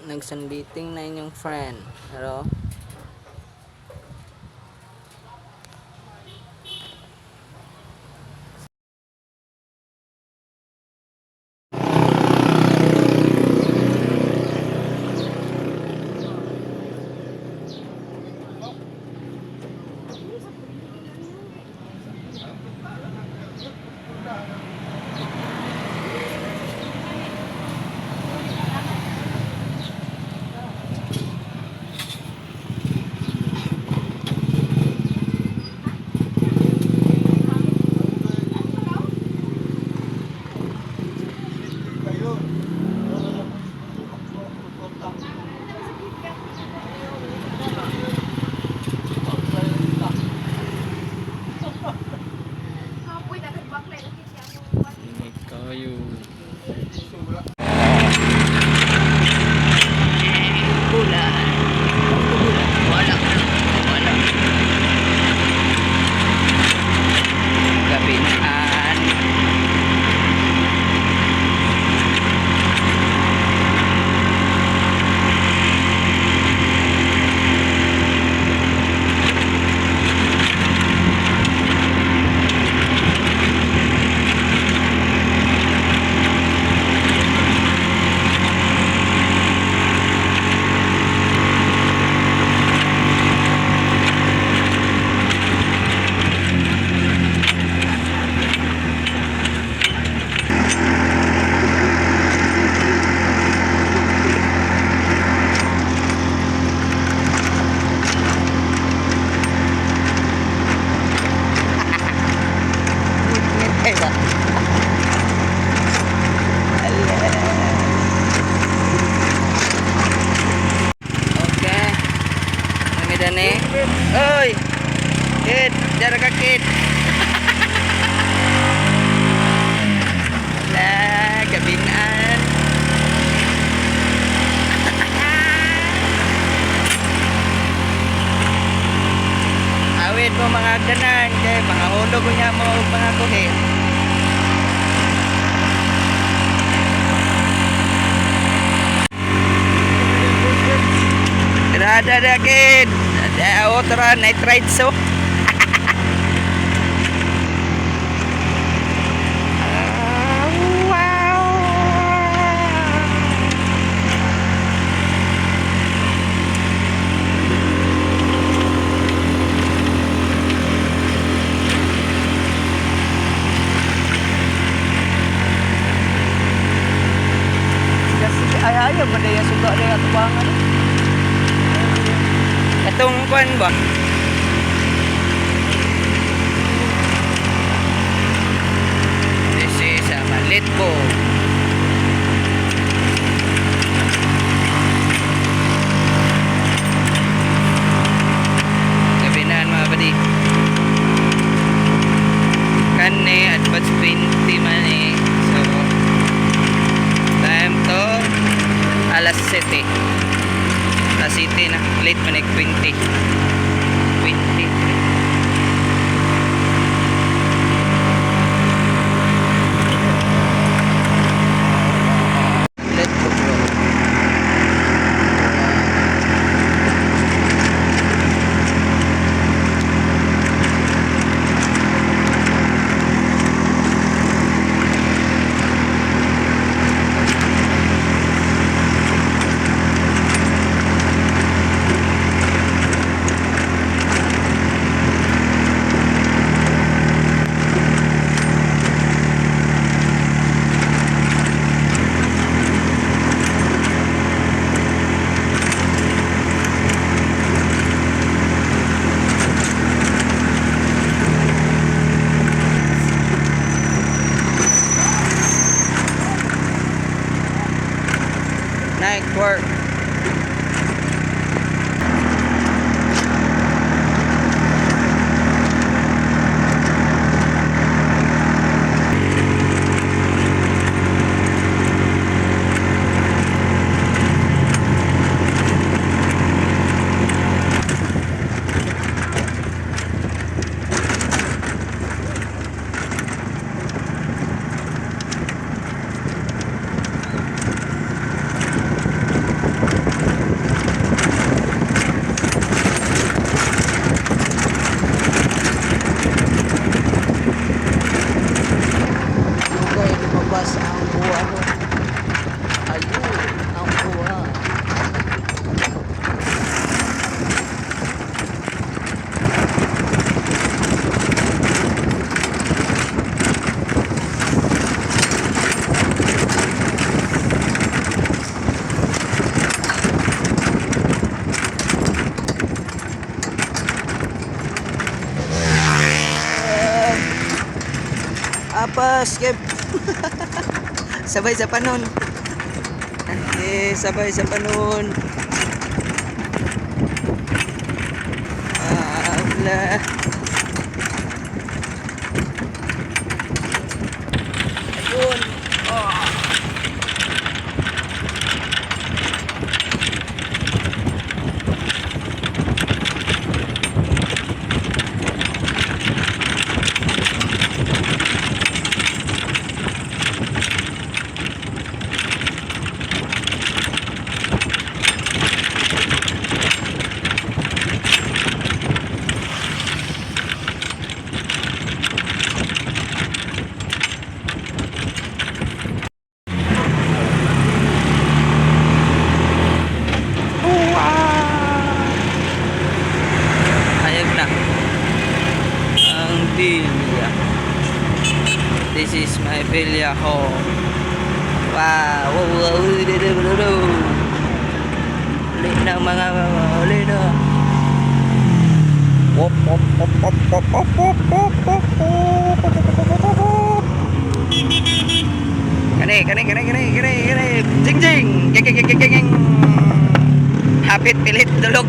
Nagsunbathing na inyong friend. Pero Kapoy na nagbaklay na siya mo. Init kayo. Bulan. Bulan. Wala. Wala. Gabinaan. Eh ba? Okay. Nami dani. Oy. Kid, jara ka, kid. Wala, gabinaan. Awit mo mga ganan kay mga hulog niya mo og mga kuhi. Rada da, kid. Da otra night ride so. Ah, wow. Ay, ayaw ba daya suga daya tubangan? Atong kwan ba? This is a Malitbo. Gabi na, mga badi. Kani, advance 20 man eh. So, time to alas 7. Sa city na, late man eh, 20. 23. Let go, bro. Night work. Kev. Sabay sa panon. Eh, sabay sa panon. Ah, wala. Ayun. Oh. Ayag na. Ang villa. This is my villa home. Wow! Wow! Wow! Uli na mga uli na. Wop, wop, wop, wop, wop, wop, wop, wop, wop, wop, wop, wop, wop, wop, wop. Kani, kani, kani, kani, kani, kani. Jing, jing! Ging, ging, ging, ging, ging. Hapit, pilit, dulog.